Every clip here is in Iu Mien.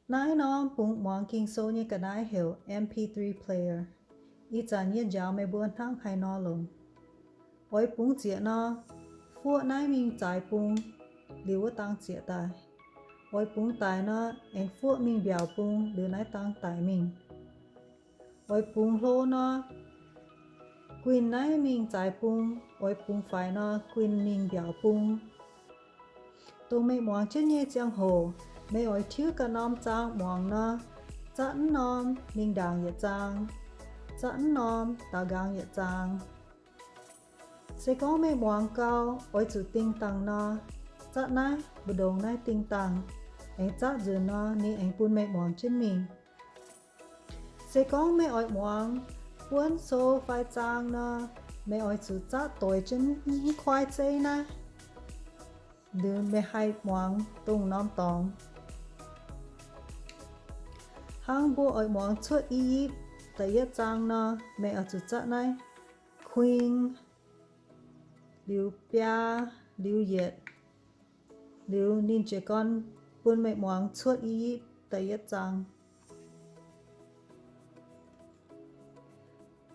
Naaiv norm bungx muangx Ging-Sou nyei ga'naaiv heuc M P three player. Ih zanc yie njaaux meih mbuo hnangv haaix nor longc. Oix bungx zieqc nor, fuoqv naaiv mingh zaaix bung, liuz wuov dang zieqc daaih. Oix bungx daic nor, aengx fuoqv mingh mbiaauc bung, liuz naaiv dang daic mingh. Oix bungx hlo nor, guinh naaiv mingh zaaix bung. Oix bungx faix nor, guinh mingh mbiaauc bung. Dongh meih muangx jienv nyei ziangh hoc, meih oix tiuv ganh norm zaang muangx nor, zatv mv norm mingh ndaangc yietc zaang, zatv mv norm daaux nqaang yietc zaang. Se gorngv meih muangx gau, oix zuqc ding dangh nor, zatv naaiv mbu'ndongx naaiv ding dangh, aengx zatv nzunc nor, ninh aengx bun meih muangx jienv mingh. Se gorngv meih oix muangx buonv sou fai zaang nor, meih oix zuqc zatv doix jienv mv kuaaiv zeiv naaiv, liuz meih haih muangx dongh norm dorngx. Hnangv mbuo oix muangx Cuotv I^yipv da'yietv zaang nor, meih oix zuqc zatv naaiv kuing, liuz biaa, liuz yietc, liuz ninh jiez gorn bun meih muangx Cuotv I^yipv da'yietv zaang.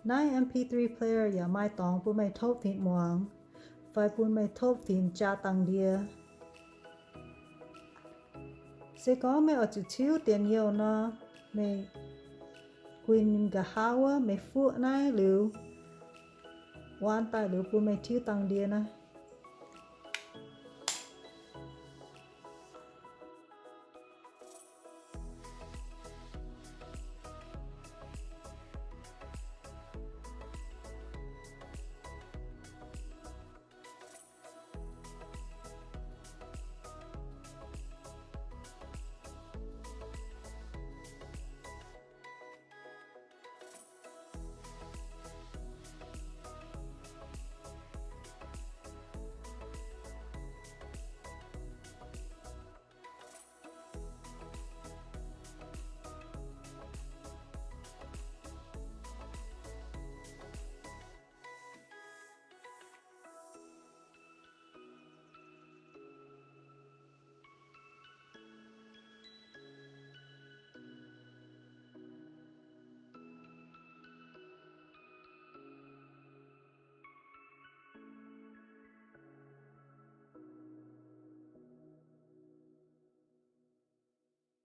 Naaiv M P three player yaac maaih dorngx bun meih topv fingx muangx, fai bun meih topv fingx jaa dangh ndie. Se gorngv meih oix zuqc tiuv dienx youh nor, meih guinh nqa'haav wuov, meih fuoqv naaiv liuz, waan daaih liuz bun meih tiuv dangh ndie naaiv.